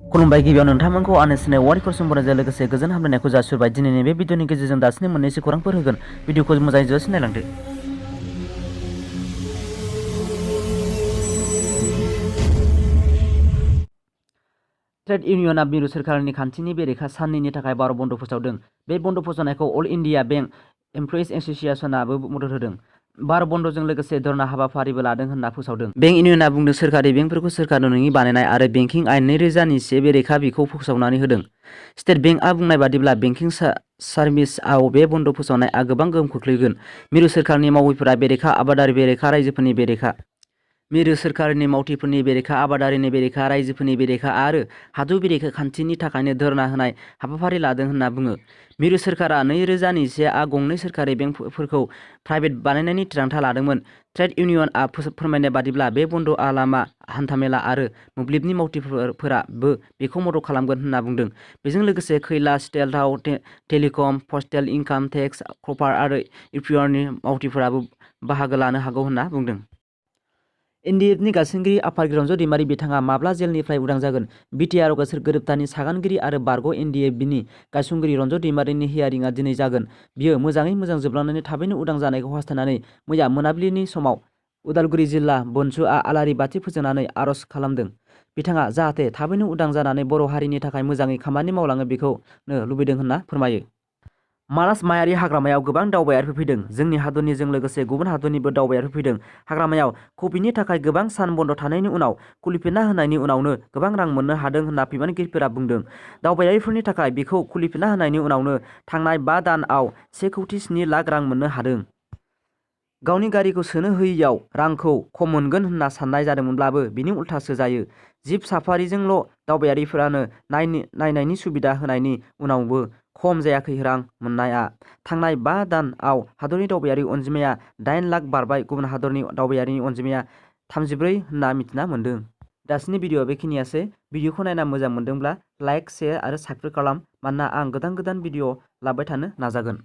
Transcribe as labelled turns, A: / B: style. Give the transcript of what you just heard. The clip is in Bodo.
A: खुलुमबाय गिबियाव नोंथांमोनखौ आनेसने वार्ड कर्सन बनायजों लोगोसे गोजोन हामलायनायखौ जासिहरबाय। दिनैनि बे भिडिअनि गेजेरजों दासिनो मोननैसो खौरांफोर होगोन। भिडिअखौ मोजाङै जोबजासिम नायलांदो। ट्रेड इउनियनआ मिरु सोरखारनि खान्थिनि बेरेखा साननैनि थाखाय भारत बन्द फोसावदों। बे बन्द फोसावनायखौ अल इन्डिया बेंक एमप्लयिज एस'सिएशनआबो मदद होदों। भारत बन्दजों लोगोसे धरना हाबाफारिबो लादों होनना फोसावदों। बेंक इउनियनआ बुंदों सोरखारि बेंकफोरखौ सोरखार नङि बानायनाय आरो बेंकिं आयेन 2000 बेरेखा बेखौ फोसावनानै होदों। स्टेट बेंकआ बुंनाय बादिब्ला बेंकिं सार्भिसआव बे बन्द फोसावनायआ गोबां गोहोम खोख्लैगोन। मिरु सोरखारनि मावैफोरा बेरेखा, आबादारि बेरेखा, रायजोफोरनि बेरेखा। मिरु सोरखारनि मावथिफोरनि बेरेखा, आबादारिनि बेरेखा, रायजोफोरनि बेरेखा आरो हादर बेरेखा खान्थिनि थाखायनो धरना होनाय हाबाफारि लादों होनना बुङो। मिरु सोरखारा 2021 गंनै सोरखारि बेंकफोरखौ प्राइभेट बानायनायनि थिरांथा लादोंमोन। ट्रेड इउनियनआ फोरमायनाय बादिब्ला बे बन्दआ लामा, हान्थामेला आरो मोब्लिबनि मावथिफोराबो बेखौ मदद खालामगोन होनना बुंदों। बेजों लोगोसे खैला, स्टिल, थाव, टेलिकम, पस्टेल, इनकाम टेक्स, कपार आरो इउपिआरनि मावथिफोराबो बाहागो लानो हागौ होनना बुंदों। एनडिएफनि गायसनगिरि आफादगिरि रन्जय दैमारि बिथाङा माब्ला जेलनिफ्राय उदां जागोन? बिटिआर गोरोबथानि सागानगिरि आरो बारग' एनडिएफबिनि गायसनगिरि रन्जय दैमारिनि हियारिंआ दिनै जागोन। बियो मोजाङै मोजां जोबलांनानै थाबैनो उदां जानायखौ हास्थायनानै मैया मोनाबिलिनि समाव उदालगुरि जिल्ला बनसुआ आलारि बाथि फोजोंनानै आर'ज खालामदों। बिथाङा जाहाथे थाबैनो उदां जानानै बर' हारिनि थाखाय मोजाङै खामानि मावलाङो बेखौनो लुबैदों होनना फोरमायो। मानास मायारि हाग्रामायाव गोबां दावबायारिफोर फैदों। जोंनि हादरनिजों लोगोसे गुबुन हादरनिबो दावबायारिफोर फैदों। हाग्रामायाव कभिडनि थाखाय गोबां सान बन्द थानायनि उनाव खुलिफिनना होनायनि उनावनो गोबां रां मोननो हादों होनना बिबानगिरिफोरा बुंदों। दावबायारिफोरनि थाखाय बेखौ खुलिफिनना होनायनि उनावनो थांनाय 5 दानआव 1,7 लाख रां मोननो हादों। गावनि गारिखौ सोनो होयैयाव रांखौ खम मोनगोन होनना साननाय जादोंमोनब्लाबो बिनि उल्थासो जायो। जिप साफारिजोंल' दावबायारिफोरानो नायनायनि सुबिदा होनायनि उनावबो खम जायाखै रां मोननाया। थांनाय 5 दानआव हादरनि दावबायारि अनजिमाया 8 लाख बारबाय। गुबुन हादरनि दावबायारिनि अनजिमाया 34 होनना मिथिना मोन्दों। दासिमनि भिडिअआ बेखिनियासै। भिडिअखौ नायना मोजां मोनदोंब्ला लाइक, शेयार आरो साबस्क्राइब खालाम, मानोना आं गोदान भिडिअ लाबोबाय थानो नाजागोन।